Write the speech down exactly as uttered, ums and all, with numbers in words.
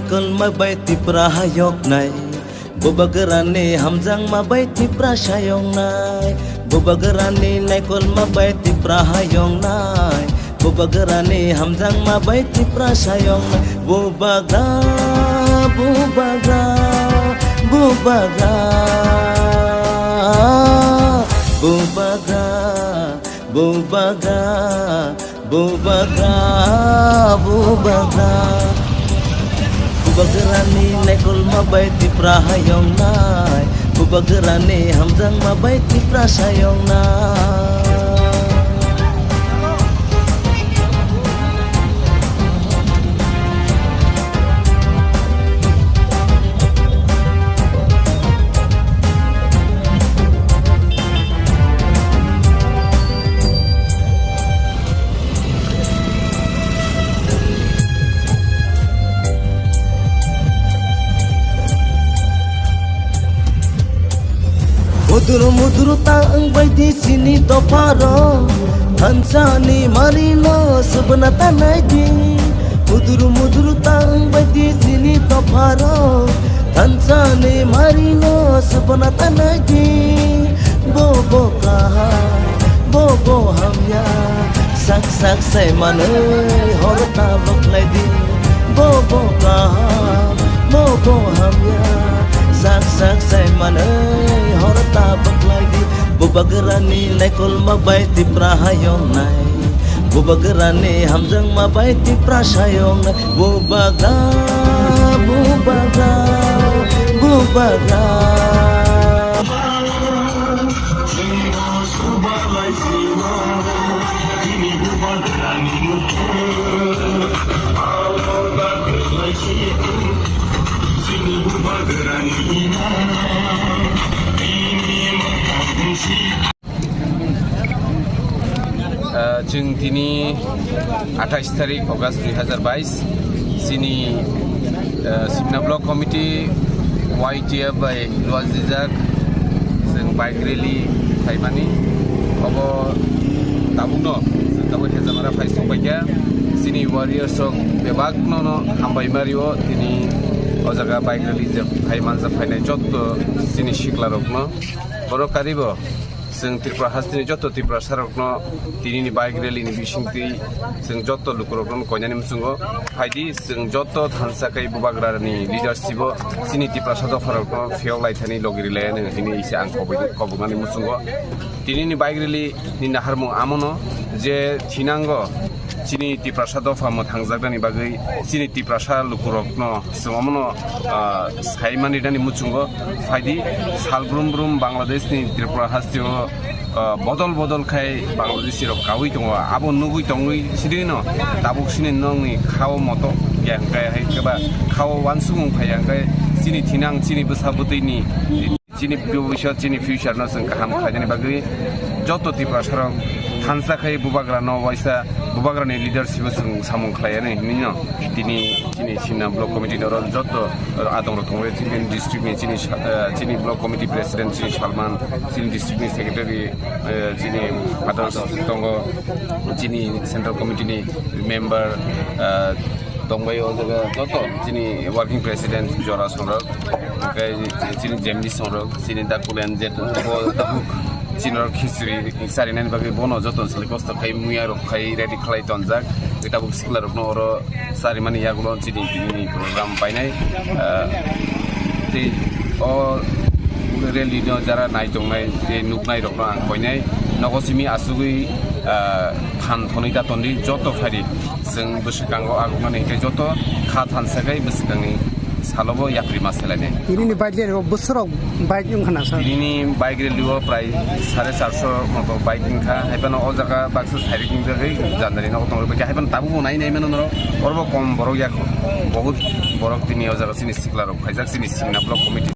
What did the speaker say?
Kolma bai Tipra hayoknai, Bubagrani hamjakma bai Tipra sayoknai. Bubagrani naikolma bai Tipra hayoknai, Bubagrani hamjakma bai Tipra sayoknai. Bubagra, Bubagra, Bubagra, Bubagra, Bubagra. Bubagra, Bubagra. Bubagrani naikolma bai Tipra hayoknai, Bubagrani hamjakma bai Tipra sayoknai. Mudur mudur ta wng bai di chini dopharo, thansa ni mari no subna ta nai di. Mudur mudur ta wng bai di chini dopharo, thansa ni mari no subna ta nai di. Bo bo kaha, bo bo hamya, sak sak sai manwi hor ta baklai di. Bo bo kaha, bo bo hamya, sak sak sai manwi hor ta baklai di. Bubagrani naikolma bai Tipra hayoknai, Bubagrani hamjakma bai Tipra sayoknai. Bubagra, Bubagra, Bubagra. Ah, chwng tini athais tarik August dui hazar bais, chini, ah, Simna Block Committee Y T F bai luajrijak chwng bike rally khaimani. Obo tabukno chwng tabuk Hejamara phai sokpaikha. Chini warriors rok bebakno no hambai mario tini o jaga bike rally je khai manjak phainai jotto chini sikla rokno. Borok karibo chwng Tripura hasteni jotto Tiprasa rokno tinini bike rally ni bisingtwi chwng jotto lukurokno koinani muchungo phaidi, chwng jotto thansa kai Bubagrani leadership o chini Tiprasa dopharokno phiyok lai thani logi ri lai ani hwnwi se ang kobui-, koboknani muchungo. Tinini bike rally ni naharmung amono je thinango chini Tiprasa dopha mwthangjaknani bagwi chini Tiprasa lukurokno chwng omono, ah, saimani nani muchungo phaidi. Sal brum brum Bangladesh ni Tripura hasteo, ah, bodol bodol khai Bangladeshi rok kaui tongo, abo nugui tongwi sidino tabuk sini nongni khao moto khe hwnkhe hai khe ba khao wansukmung phai hwnkhe chini thinang chini bwsa bwtwi ni chini bwbwisa, chini future no chwng kaham khlainani bagwi joto Tiprasa rok thansa khai Bubagra no waisa Bubagra ni leadership o chwng samung khlai ani hinwi no tini chini Simna Block Committee ni oro joto adong rok tongo, chini district ni chini sa-, eh, chini Block Committee President chini Salman, chini district ni Secretary, eh, chini others tongo, chini Central Committee ni member, eh, tongbai o jaga joto chini Working President Jora Songrok, hwnkhe chini Jemni Songrok, chini Dakulen je bo tabuk chini rok khichiri charinani bagwi bono joto sali kosto khai muya rok khai ready khlai tonjak. Hwnkhe tabuk sikla rokno oro charimani yagulo chini tini program painai. Ah, tei o rally no jara nai tongnai tei nuknai rokno ang koinai nogo simi asugwi, ah, phan thonwi ta tondi joto phaidi. Chwng bwswkango aguknani hinkhe joto kha thansa khai bwswkangni salobo yapri ma selainai. Tinini bike rok bwswrok bike wngkha na sir? Tinini bike rally o prai sare charso moto bike wngkha. Haiphano o jaga baksa sairik wngjagwi janjani nogo tongwi baikha. Haiphano tabukbo nai nai mano norok. Orobo kom borok yak. Bahut borok tini o jaga chini sikla rok phaijak chini Simna Block Committee.